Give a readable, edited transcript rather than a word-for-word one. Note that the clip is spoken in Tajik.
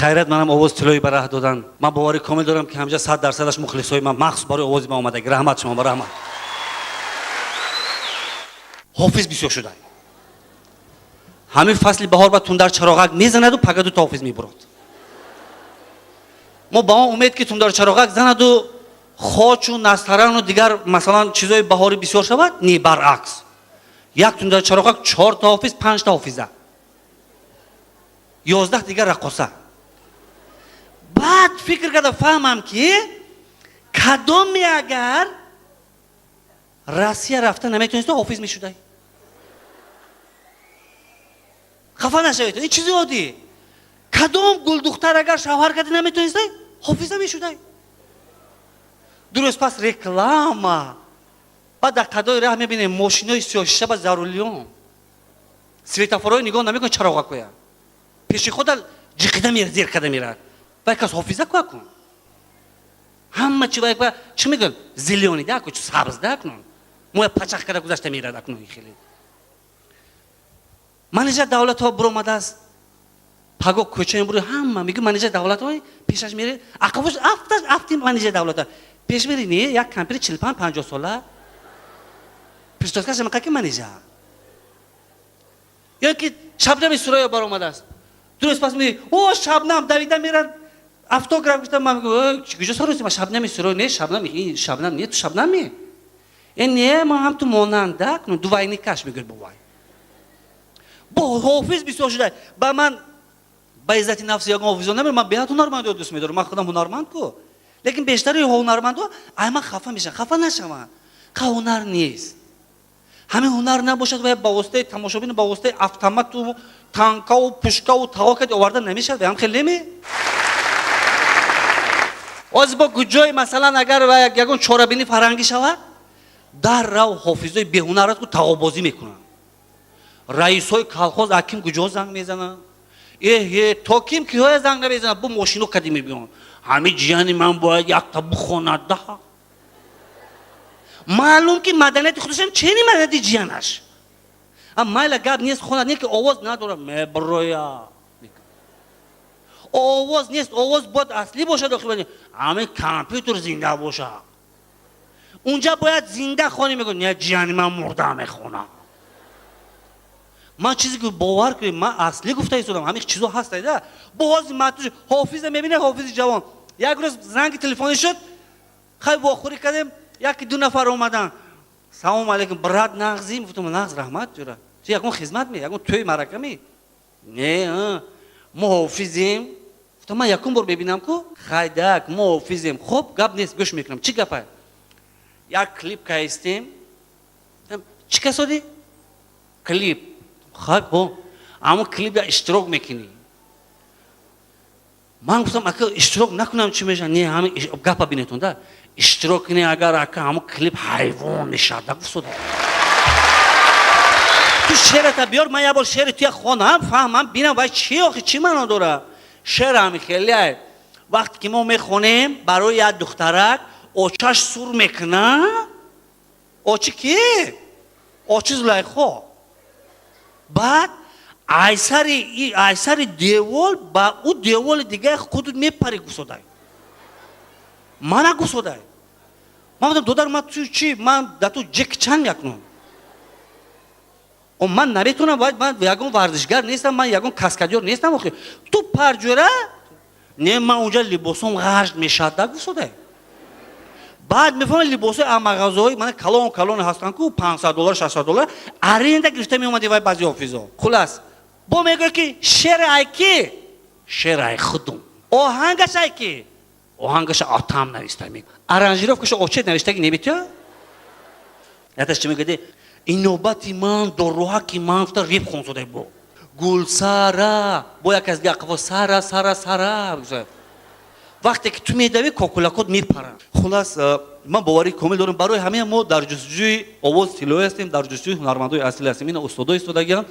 Хайрат, манам овози тиллоӣ ба раҳ додан. Ман боварӣ комил дорам, ки ҳамҷа 100%-аш мухлисҳои ман махсус барои овози ман омадаги. Раҳмат шумо ба раҳмат. Ҳофиз бисёр шуда. Ҳамин фасли баҳор ба тундар чароғак мезанаду пага дута ҳофиз мебурад. Мо ба он умед, ки тундар чароғак занаду хочу настарану дигар, масалан, чизои баҳорӣ бисёр шавад, не, баръакс, як тундар чароғак чорта ҳофиз, панҷта ҳофиза, 11 дигар раққоса. Баъд фикр карда фаҳмам, ки кадоме агар Россия рафта наметониста, ҳофиз мешудай. Хафа нашавед, ин чизи оддӣ. Кадом гулдухтар агар шавҳар карда наметонистай, ҳофиза мешудай. Дуруст пас реклама. Баъд дар қадои раҳ мебинем мошинои сиёҳшиша ба за рулём, светофорҳои нигоҳ намекунад, чароғакоя пеши худа ҷиқида мера, зер карда мерад. Вай кас ҳофиза куа кун, ҳама чи вай чӣ мегӯяд, зелёный да, сабз да, кунун моя пачах карда гузашта мерад. Акнун хеле менеҷер давлатҳо буромадааст. Паго кӯчаи бури, ҳама мегӯ менеҷер давлатҳо пешаш мере, ақабош афташ афти менеҷер давлатҳо пеш мери, не, як кампири 45, 50 сола, прическа ш мақа ки менеҷер. Ё ки Шабнами Сурайё баромадааст. Дуруст пас ми о Шабнам давида мерад, автограф гуфта. Ман мегӯм: «Куҷо сароси? Ма Шабнами Сурайё не, Шабнам, Шабнам не, ту Шабнами?» Э, не, ма ҳам ту монанда, двойник аш мегӯяд. Бовай бо ҳофиз бисёр шуда. Ба ман ба иззати нафси ягон ҳофизон намерам. Ман беҳад ҳунармандиро дӯст медорам, ман худам ҳунарманд ку, лекин бештари ҳунармандҳо ай ман хафа мешаванд. Хафа нашаванд, қа ҳунар нест. Ҳамин ҳунар набошад ва ба воситаи тамошобин, ба воситаи автомату танкаву пушкаву тағо кади оварда намешавад. Ҳам хеле неме оз бо куҷои, масалан, агар ягон чорабинӣ фарҳангӣ шавад, дар рав ҳофизои беҳунарат ку тағобозӣ мекунанд. Раисҳои колхоз аким куҷо занг мезананд, эҳе, то ким киҳоя занг намезанад, бо мошино кади мебиён. Ҳами ҷияни ман бояд якта бухонад да. Маълум ки маданияти худашам чени маданияти ҷиянаш. А майла, гап нест, хонад, не ки овоз надорад, меброя. Овоз нест, овоз бояд аслӣ бошад. Охи ҳами компютер зинда бошад, унҷа бояд зинда хонӣ. Мегӯ, не, ҷияни ман мурда мехонам. Ман чизе ки, бовар кунед, ман аслӣ гуфта истодам, ҳамин чизо ҳастайда. Боз ҳофиза мебинед, ҳофизи ҷавон. Як рӯз занги телефонӣ шуд, хай, вохӯрӣ кардем, яки ду нафар омадан. «Салому алейкум, брат, нағзӣ?» Гуфтам: «Нағз, раҳмат, ҷура, чи, ягон хизмат ме, ягон тӯй марака ме?» «Не, мо ҳофизем». Гуфтам: «Ман якум бор мебинам ку». «Хайдак, мо ҳофизем». «Хуб, гап нест, гӯш мекунам, чӣ гапа?» «Як клип каистем». «Чӣ касодӣ клип?» «Хай, ҳамон клип иштирок мекунӣ». Ман гуфтам: «Ака, иштирок накунам, чӣ мешавад?» «Не, ҳами гапа бинетон да, иштирок кунӣ, агар, ака, ҳамон клип ҳайвон мешавад». Да гуфтода: «Ту шерата биёр, ман як бор шери туя хонам, фаҳмам, бинам вай чи, охи чӣ маъно дора шер». Ҳами хеле вақте ки мо мехонем барои як духтарак, очаш сур мекуна. Очи ки? Очи Зулайхо. Баъд айсари девол ба ӯ деволи дигаи худут мепари, гуфтодай. Мана гуфтодай. Ман гуфтам: «Додар, ман ту чи, ман да ту Ҷек Чан мекунам, ман наметавонам, ман ягон варзишгар нестам, ман ягон каскадёр нестам. Охи ту парҷура». «Не, ман унҷа либосом ғашт мешавад», да гуфтодай. Баъд мефаҳмам, либосҳои мағозаҳои мана калон калон ҳастанд ку, 500 доллар, 600 доллар аренда гирифта меомади вай баъзи ҳофизо. Хулас, бо мегӯяд, ки шер ай ки? «Шер ай худум». «Оҳангаш ай ки?» «Оҳангаша отам нависта, мег аранжировка ша очет навиштаги неметиё». Яташ чи мегӯяд: «Ин навбати ман доруҳаки ман», гуфта реп хонсодай бо гулсара, бо як аз дига қафо сара сара сара. Вақте ки ту медавӣ, кокулакот мепаранд. Хулас, ман боварии комил дорам, барои ҳамаи мо дар ҷустуҷӯи овози тиллоӣ ҳастем, дар ҷустуҷӯи ҳунармандои аслӣ ҳастем. Ина устодо истодагианд.